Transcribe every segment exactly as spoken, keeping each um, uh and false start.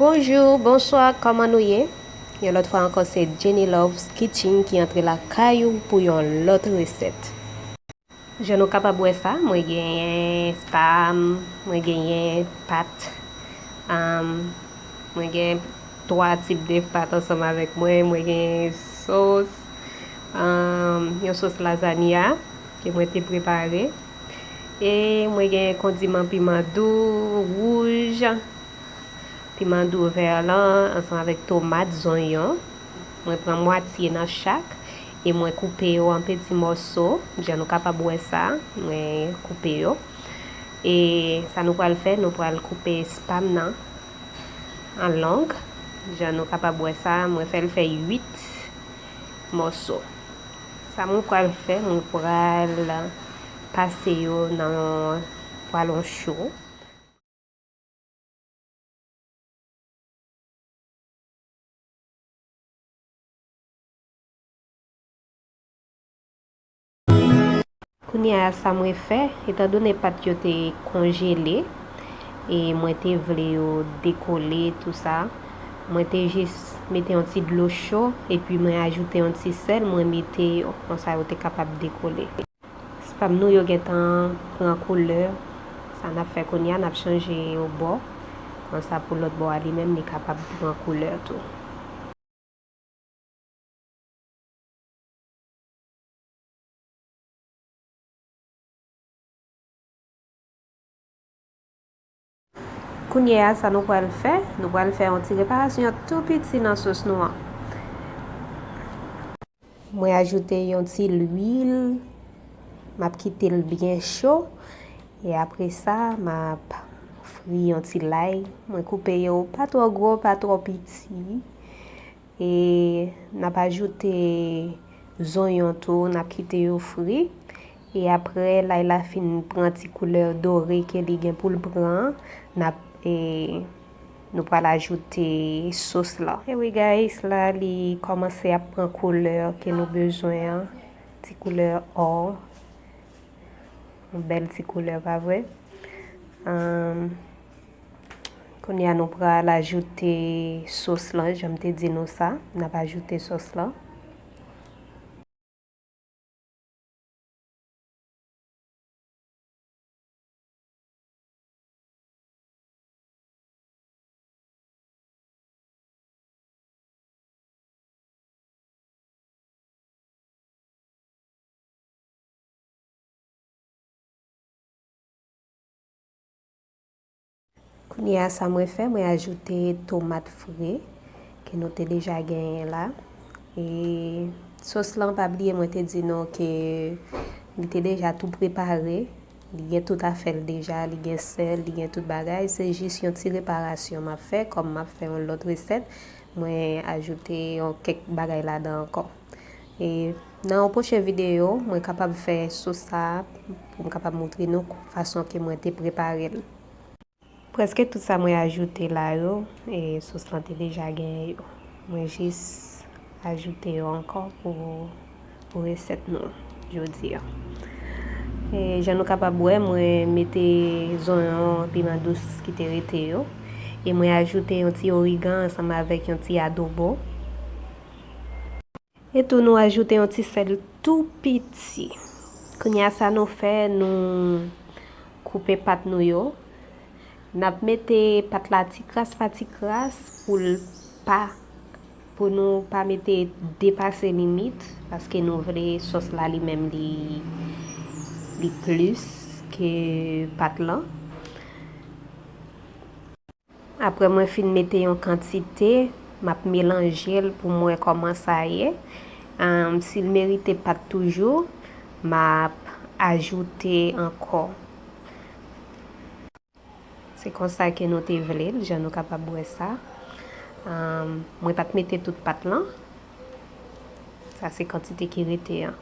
Bonjou, bonswa, kòman nou ye? Yon lòt fwa ankò, se Jenny Love's Kitchen ki antre lakay ou pou yon lòt resèt. Jan nou kapab wè sa, mwen genyen spam, mwen genyen pat, am, mwen gen twa tip de pat ansanm avèk mwen, mwen gen sos, am, yon sos lazanya ke mwen te prepare, e mwen gen kondiman piman dou, wouj, piman dou vè lan ansanm avèk tomat, zonyon. Mwen pran mwatye nan chak e mwen koupe yo an peti mòso. Jan nou kapab wè sa, mwen koupe yo. E sa nou pral fè, nou pral koupe spam nan an long. Jan nou kapab wè sa, mwen fè l fè uit mòso. Sa mwen pral fè, mwen pral pase yo nan yon pwalon cho. Kounye a, sa mwen fè, etandone pat yo te konjele, e mwen te vle yo dekole, tou sa, mwen te jis mete yon ti dlo cho, epi mwen ajoute yon ti sèl, mwen mete yo, konsa yo te kapab dekole. Spam nou yo gentan pran koulè. Sa n ap fè kounye a, n ap chanje yon bò. Konsa pou lòt bò a li menm, li kapab pran koulè tou. Kounye a, sa nou pral fè, nou pral fè yon ti reparasyon tou piti nan sos nou an. Mwen ajoute yon ti lwil, m ap kite l byen cho, e apre sa, m ap fri yon ti lay. Mwen koupe yo pa twò gwo, pa twò piti. E n ap ajoute zonyon tou, n ap kite yo fri. E apre lay la fin pran ti koulè dore ke li gen pou l pran, n ap, e, nou pral ajoute sos la. E wi guys, la li kòmanse ap pran koulè ke nou bezwen an. Ti koulè ò. Yon bèl ti koulè, pa vre? Ahn, Kounye a, nou pral ajoute sos lan, jan m te di nou sa, n ap ajoute sos lan. Kounye a, sa mwen fè, mwen ajoute tomat fre ke nou te deja genyen la. E sos lan, pa bliye mwen te di nou ke li te deja tou prepare. Li gen tout afè l deja, li gen sèl, li gen tout bagay. Se jis yon ti reparasyon m ap fè, kòm m ap fè yon lòt resèt, mwen ajoute yon kèk bagay ladan ankò. E nan yon pwochen videyo, mwen kapab fè sos sa a pou m kapab montre nou fason ke mwen te prepare l. Prèske tout sa mwen ajoute la yo, e sos lan te deja genyen yo. Mwen jis ajoute yo ankò pou, pou resèt nou jodi a. E jan nou kapab wè, mwen mete zonyon, piman dous ki te rete yo. E mwen ajoute yon ti origan ansanm avèk yon ti adobo. E tou nou ajoute yon ti sèl tou piti. Kounye a sa nou fè, nou koupe pat nou yo. N ap mete pat la ti kras pa ti kras pou l pa, pou nou pa mete depase limit, paske nou vle sòs la li menm li, li plis ke pat lan. Apre mwen fin mete yon kantite, m ap melanje l pou m wè kòman sa ye. Ahn, si l merite pat toujou, m ap ajoute ankò. Se konsa ke nou te vle l, jan nou kapab wè sa. Ahn, mwen pa t mete tout pat lan. Sa se kantite ki rete an.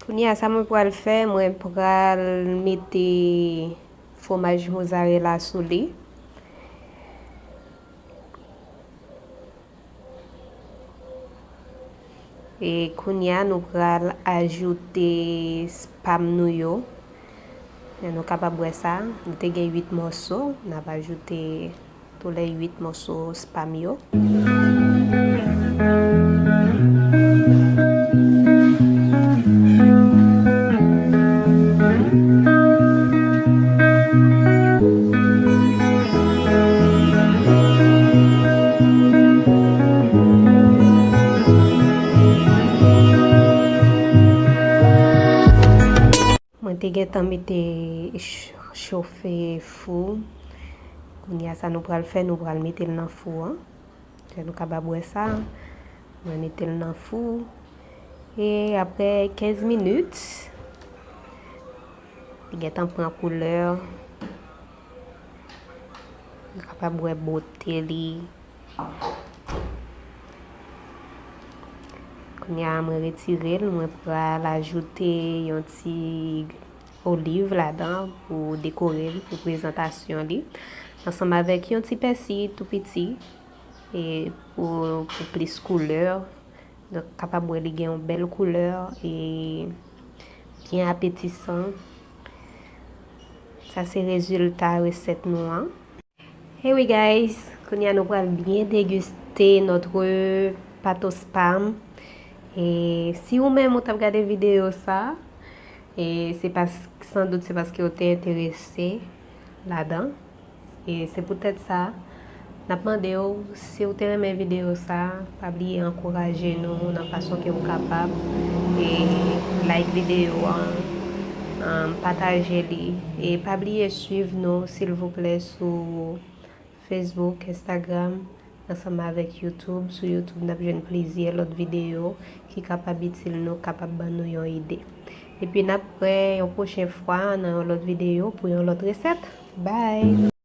Kounye a, sa mwen pral fè, mwen pral mete fwomaj mozarela sou li. E kounye a, nou pral ajoute spam nou yo. E nou kapab wè sa, nou te gen uit mòso, n ap ajoute tou lè uit mòso spam yo. Mwen te gentan mete ch-, chofe fou. Kounye a, sa nou pral fè, nou pral mete l nan fou an. Jan nou kapab wè sa, mwen mete l nan fou. E apre kenz minit, li gentan pran koulè. Nou kapab wè bote li. Kounye a, mwen retire l, mwen pral ajoute yon ti oliv ladan pou dekore l, pou prezantasyon li, ansanm avèk yon ti pèsi tou piti, e pou, pou plis koulè. Donk, kapab wè li gen yon bèl koulè e byen apetisan. Sa se rezilta resèt nou an. Hey we guys, kounye a nou pral byen deguste notre pato spam. E si ou menm ou t ap gade videyo sa, e se pas-, san dout se paske ou te enterese ladan. E se poutèt sa, n ap mande w, si w te renmen videyo sa, pa bliye ankouraje nou nan fason ke w kapab. E like videyo an, um, pataje li. E pa bliye swiv nou, silvouplè, sou Facebook, Instagram, ansanm avèk YouTube. Sou YouTube, n ap jwenn plizyè lòt videyo ki kapab itil nou, kapab ban nou yon ide. Epi n ap wè yon pwochen fwa nan yon lòt videyo pou yon lòt resèt. Bye!